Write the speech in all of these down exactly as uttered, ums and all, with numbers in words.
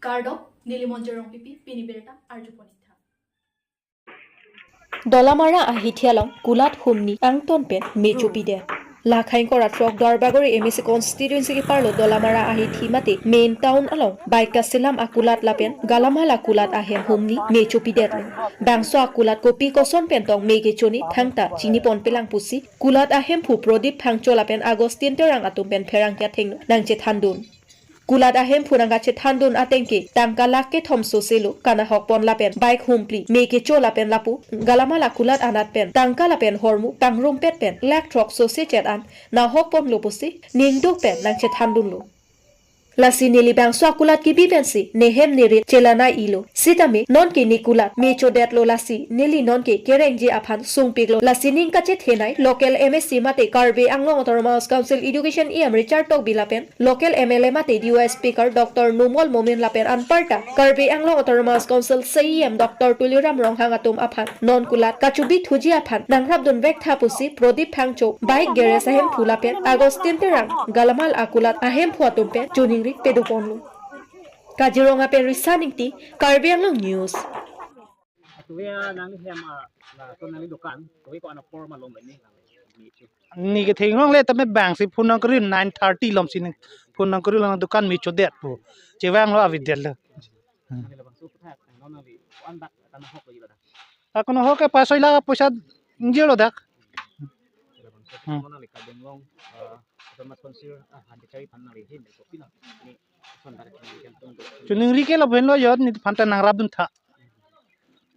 Kardom, neli Monjir Rongpipi, pini birta arjuponitha. Dolamara ahithi along kulat humni angton pen me chopidet. Lakha ingkoi ra throk Duarbagori M A C constituency keparlo Dolamara ahithi mate main town along bike kaselam akulat lapen galamal akulat ahem humni me chopidetlo. Bangso akulat kopi koson pen tong me kechone thangta chiniponpelang pusi kulat ahemphu Prodip Phangcho lapen Augustine Terang atum pen pherangke athengno nangchethandun. Kulat ahemphu nangkachethandun ateng ke tangka lakh kethom soselo kanahokpon lapen bike humpli me kecho lapen lapu galamal akulat anat pen tangka lapen hormu pangrumpet pen lakh throk sose chet an nahokponlo pusi ningduk pen nangchethandunlo. Lasi neli bangso akulat kebi pensi nehem nerit chelanai-ilo. Sitame nonke ne kulat me chodetlo, lasi neli nonke kerengji aphan sungpiklo. Lasi ning kachethenei local M A C mate Karbi Anglong Autonomous Council Education E M Richard Tokbi lapen local M L A mate D Y speaker Doctor Numal Momin lapen anparta Karbi Anglong Autonomous Council C E M Doctor Tuliram Ronghang atum aphan non kulat kachobithuji aphan nangrapdunvektha pusi Prodip Phangcho bike garage ahemphu lapen Augustine Terang galamal akulat ahemphu atum pen choningri pedoponlo. Kaziranga pen Risa Ingti, Karbi Anglong News. Atuya nangli hem a, la to nangli dukan, tuwi ko-an apor malom bani. Ni ke thenglongle tame bangsi phone nangkuri nine thirty lom sini phone nangkuri lang dukan me chodet pu. Chevanglo avidetlo. Nangli labangso puthak, nang nangli ko-an dak, tan hok lo ila dak. Ako no hoke pasoi la poisa ingjirlo dak. Labangso Hmm. Nangli Karbi Anglong, eh, Autonomous Council, ah, handi chari pan nangli hem ko pina. Ni Choningri ke lapen lo jot ni phanta nangrapduntha.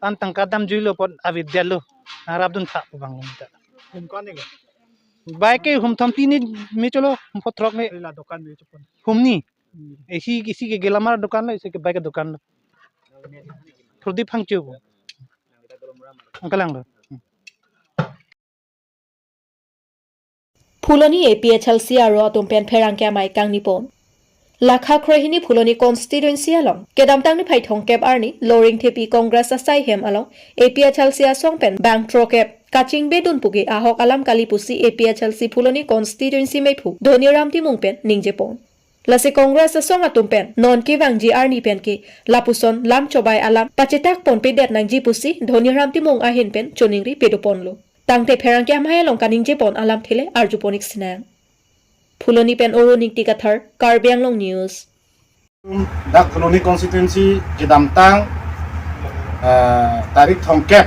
An tangka damjuilo pon avidetlo nangrapduntha pu bang lo ta. Hum kani lo? Bike ke hum thom tini me cholo, hum phongo throk me. Ila dukan me chopon. Humni. Hmm. Isi isi ke galamal dukan lo, isi ke bike dukan lo. Prodip Phangcho pu. Angkalang lo. Hmm. Phuloni A P H L C aro atum pen pherangke amei kangnipon. Lakha kroihini Phuloni constituency along kedamtang niphai thomkep arni Loringthepi Congress asai hem along A P H L C asong pen bang throkep kachingbedun puke ahok alam kali pusi A P H L C Phuloni constituency meiphu Dhoniram Timung pen ningjepon. Lasi Congress asong atum pen non kevangji arni pen ke lapuson lam chobai alam pachetakponpedet nangji pusi Dhoniram Timung ahin pen choningri pedoponlo. Tangte pherangke amei along kaningjepon alamthe le arjuponik sinang. Phuloni pen Oro Ningti Kathar, Karbi Anglong News. Dak Phuloni constituency kedamtang, eh, tarik thomkep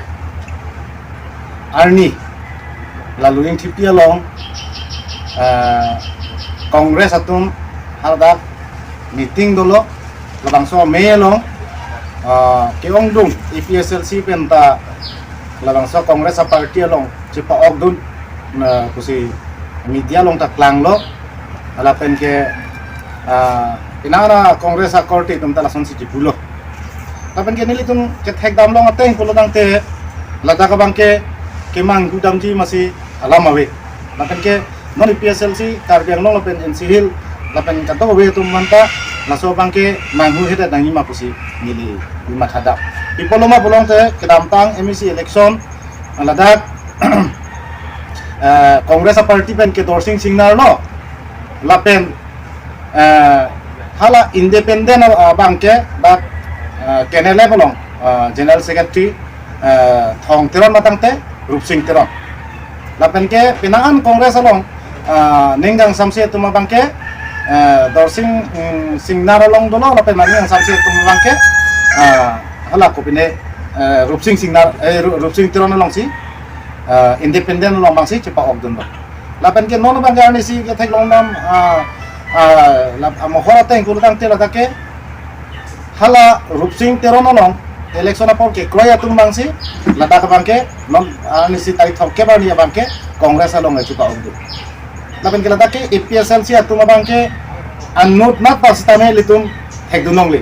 arni la Loringthepi along, eh, Congress atum hadak meeting dolo, labangso amei along, ah, ke-ongdung A P H L C penta labangso Congress a party along chepa-okdun, na pusi media along ta klanglo, lapen ke, ah, inara Congress a korte atum ta lasonsi chipulo. Lapen ke nelitum kethekdam long ateng pulo tangte ladak abang ke kemang hudamji masi alam ave. Lapen ke non A P H L C Karbi Anglong lapen N C Hills lapen kadokave atum manta laso abang ke manghu hedet nangji ma pusi neli matha dak. Pi pulo ma pulo tangte kedamtang M A C election ladak, eh, Congress a party pen ke Dorsing Singnar lo lapen, eh, hala independent abang ke dak, eh, K N L F along, eh, General Secretary, eh, Thong Teron ma tangte Rupsing Teron. Lapen ke penang an Congress along, ah, ning kangsamse atum abang ke, eh, Dorsing, mm, Singnar along dolo, lapen mani kangsamse atum abang ke, ah, hala kopine, eh, Rupsing Singnar, eh, Ru-, Rupsing Teron alongsi, ah, independent along abangsi chepa-okdunlo. Lapen ke non abang ke arnisi ketheklongdam, ah, ah, la, ah, mohor ateng pulo tangte ladak ke, hala Rupsing Teron along election apor kekroi atum abangsi ladak abang ke non arnisi tarik thomkep arni abang ke Congress along chepa-okdun. Lapen ke ladak ke A P H L C atum abang ke anut nat ta sitame ilitum thekdun longle.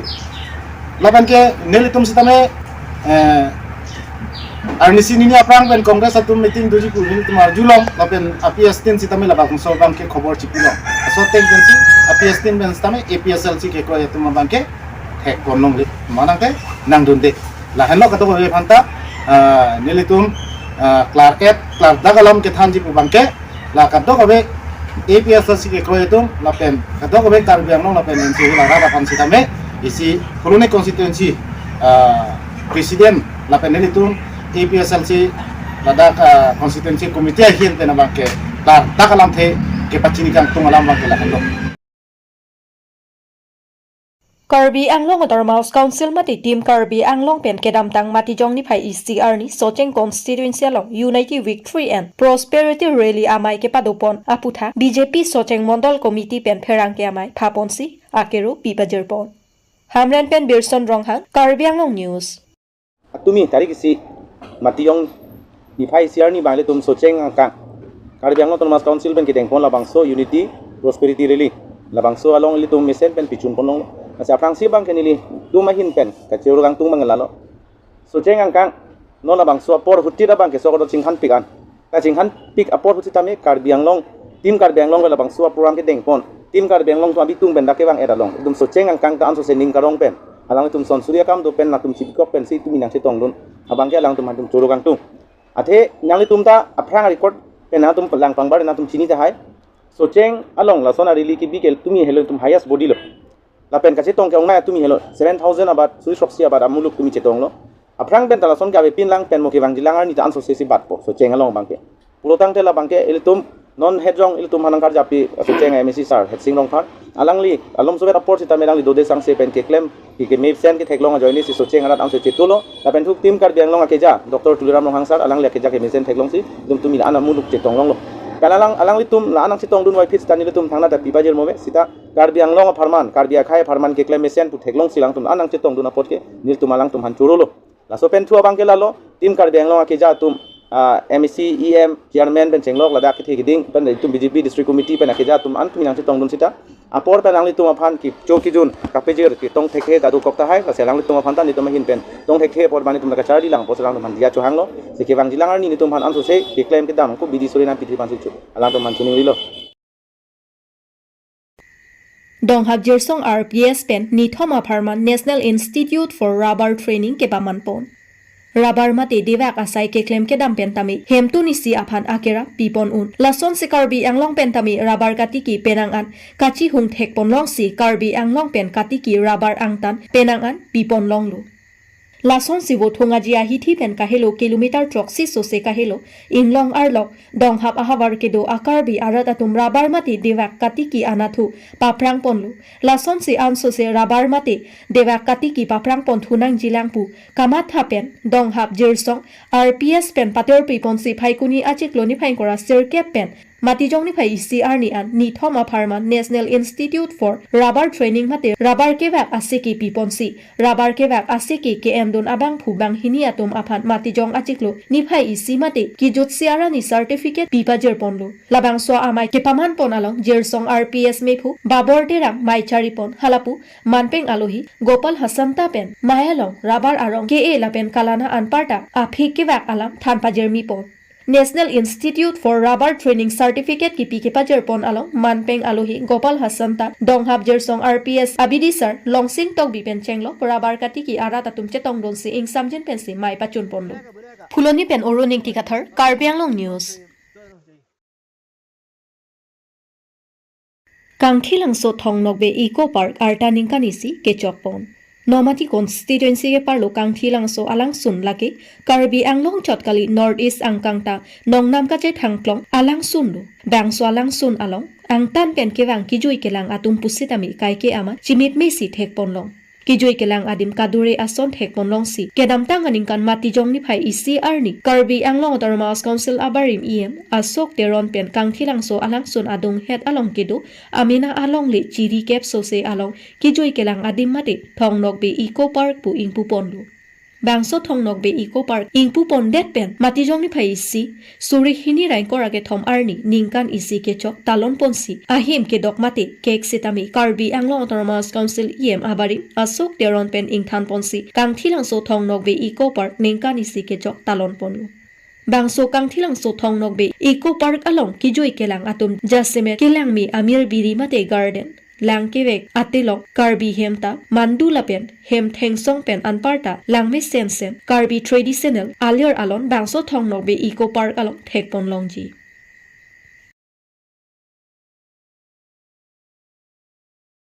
Lapen ke nelitum sitame, eh, arnisi nini aphrang pen Congress atum meeting doji pu nelitum arjulong, lapen A P H L C sitame labangso abang ke khobor chipilong. Laso ateng pensi A P H L C pen sitame A P H L C kekroi atum abang ke thekpon longle, manang ke nangdunde. Lahenlo kadokave aphanta, ah, nelitum, ah, klar-et klardak alam kethanji pu abang ke, la kadokave A P H L C kekroi atum lapen kadokave Karbi Anglong lapen N C Hills arat aphan sitame Isi Phuloni constituency, ah, president lapen nelitum A P H L C ladak, ah, constituency committee ahin pen abangke klardak alamthe kepachini kangtung alam abangke lahenlo. Karbi Anglong Autonomous Council mate Team Karbi Anglong pen kedamtang Matijong niphai isi arni Socheng constituency along Unity Victory and Prosperity Rally amei kepadopon aputhak B J P Socheng Mondol Committee pen pherangke amei phaponsi akero pipajirpon. Hamren pen Birson Ronghang, Karbi Anglong News. Atumi tarik isi Matijong niphai isi arni abang ilitum Socheng angkang Karbi Anglong Autonomous Council pen kedengpon labangso Unity Prosperity Rally, labangso along ilitum mesen pen pichunpon longlo. Lasi aphrangsi abangke nelitum ahin pen kachoro kangtung abang lalo. Socheng angkang, non labangso apor hutit abangke sok do chinghanpik an. Ta chinghanpik apor hutit tame Karbi Anglong, Team Karbi Anglong labangso a-program kedengpon. Team Karbi Anglong atum abitung pen dak kevang-et along, ilitum Socheng angkang ta ansose ning karong pen, alangtum son suri akam do pen nangtum chibikok pensi tumi nangchetongdun abangke alangtum aphan tum choro kangtung. Athe nanglitum ta aphrang record pen nangtum langpangbar nangtum chini tahai. Socheng along lason a-rally kebi ke tumi helo ilitum highest body lo. Lapen kachetong ke-ongnei atumi helo, seven thousand abat, suri throksi abat amuluk tumi chetonglo. Aphrang pen ta lason ke avepin lang pen mo kevangjilang arni ta ansose si batpo, Socheng along abangke. Pulotangte labangke ilitum non hejong ilitum hanang karjapi Socheng M A C sir Headsing Rongphar, alangli alom sovet apor sitame alangli dode sangse pen keklem ke, kemesen ketheklong ajoine si Socheng arat anso chetulo. Lapen thuk Team Karbi Anglong akeja Doctor Tuliram Ronghang sir, alangli akeja kemesen theklongsi ilitum tumi la-an amuluk chetonglonglo. Pen alang, alanglitum la-an nangchetongdun wai phit sita nelitum thangnat ta pipajir move sita Karbi Anglong apharman, Karbi akhei apharman keklem mesen pu theklongsi alangtum la-an nangchetongdun apot ke nelitum alangtum aphan chorolo. Laso pen thu abangke lalo, Team Karbi Anglong akeja atum, ah, M A C, E M, chairman pen chenglok ladak kethe keding pen itum B J P District Committee pen akeja atum an tumi nangchetongdun sita apor pen alanglitum aphan kecho kejun kapejir ketong thekthe ta dokok tahai, lasi alanglitum aphan ta nelitum ahin pen tong thekthe apor abang nelitum kacharli lang apotsi alangtum aphan diya chohanglo. Si kevangjilang arni nelitum aphan ansose keklem kedam ko bidi suri nangpi thiphan si chu alangtum aphan chiningrilo. Donghap Jirsong R P S pen nithom apharman National Institute for Rubber Training kepamanpon. Rubber mate devak asai keklem kedam pen tame hemtun isi aphan akerap pipon un. Lasonsi Karbi Anglong pen tame rubber katiki penang an kachihung thekpon longsi Karbi Anglong pen katiki rubber angtan penang an pipon longlo. Lasonsi Vothung Aji ahithi pen kahelo kilometer throksi sose kahelo inglong arlok Donghap ahavar kedo a-Karbi arat atum rubber mate devak katiki anatthu paphrangponlo. Lasonsi ansose rubber mate devak katiki paphrangpon thunangjilang pu kamatha pen Donghap Jirsong R P S pen pator piponsi Phaikuni achiklo niphai ingkoi ra sirkep pen Matijong niphai isi arni an nithom apharman National Institute for Rubber Training mate rubber kevak asiki piponsi rubber kevak asiki ke-endun abangphu banghini atum aphan Matijong achiklo niphai isi mate kijutsi arani certificate pipajirponlo. Labangso amei kepamanpon along Jirsong R P S mephu Babor Terang mei charipon halapu manpeng alohi Gopal Hasanta pen mei along rubber arong ke-e lapen kalana anparta aphik kevak alam than pajirmipon. National Institute for Rubber Training Certificate kipi kepajirpon along manpeng alohi Gopal Hasanta, Donghap Jirsong R P S abidi sir Longsing Tokbi pen chenglok rubber katiki arat atum chetongdunsi ingsamjin pensi mei pachunponlo. Phuloni pen Orun Ingti Kathar, Karbi Anglong News. Kangthilangso Thong Nokbe Eco Park arta ningkan isi kechokpon. Nomati constituency ke-arlo Kangthilangso alangsun lake Karbi Anglong chot kali North East angkang ta nongnam kachethangklong alangsun do. Bangso alangsun along angtan pen kevang kejui kelang atum pusitame kaike ama chimit mesi thekponlong. Kejui kelang adim kadure ason thekponlongsi kedamtang aningkan Matijong niphai isi arni Karbi Anglong Autonomous Council abarim E M Ashok Teron pen Kangthilangso alangsun adunghet along kedo amena alongle chiri kep sose along kejui kelang adim mate Thong Nokbe Eco Park pu ingpuponlo. Bangso Thong Nokbe Eco Park ingpupondet pen Matijong niphai isi suri hini ra ingkoi ra kethom arni ningkan isi kechok talonponsi ahim kedok mate kek sitame Karbi Anglong Autonomous Council E M abarim Ashok Teron pen ingthanponsi Kangthilangso Thong Nokbe Eco Park ningkan isi kechok talonponlo. Bangso Kangthilangso Thong Nokbe Eco Park along kejui kelang atum jasemet kelangme amir biri mate garden, lang kevek atelok, Karbi hem ta mandu lapen hem thengsong pen anparta langme sensen Karbi traditional alir alon bangso Thong Nokbe Eco Park along thekponlongji.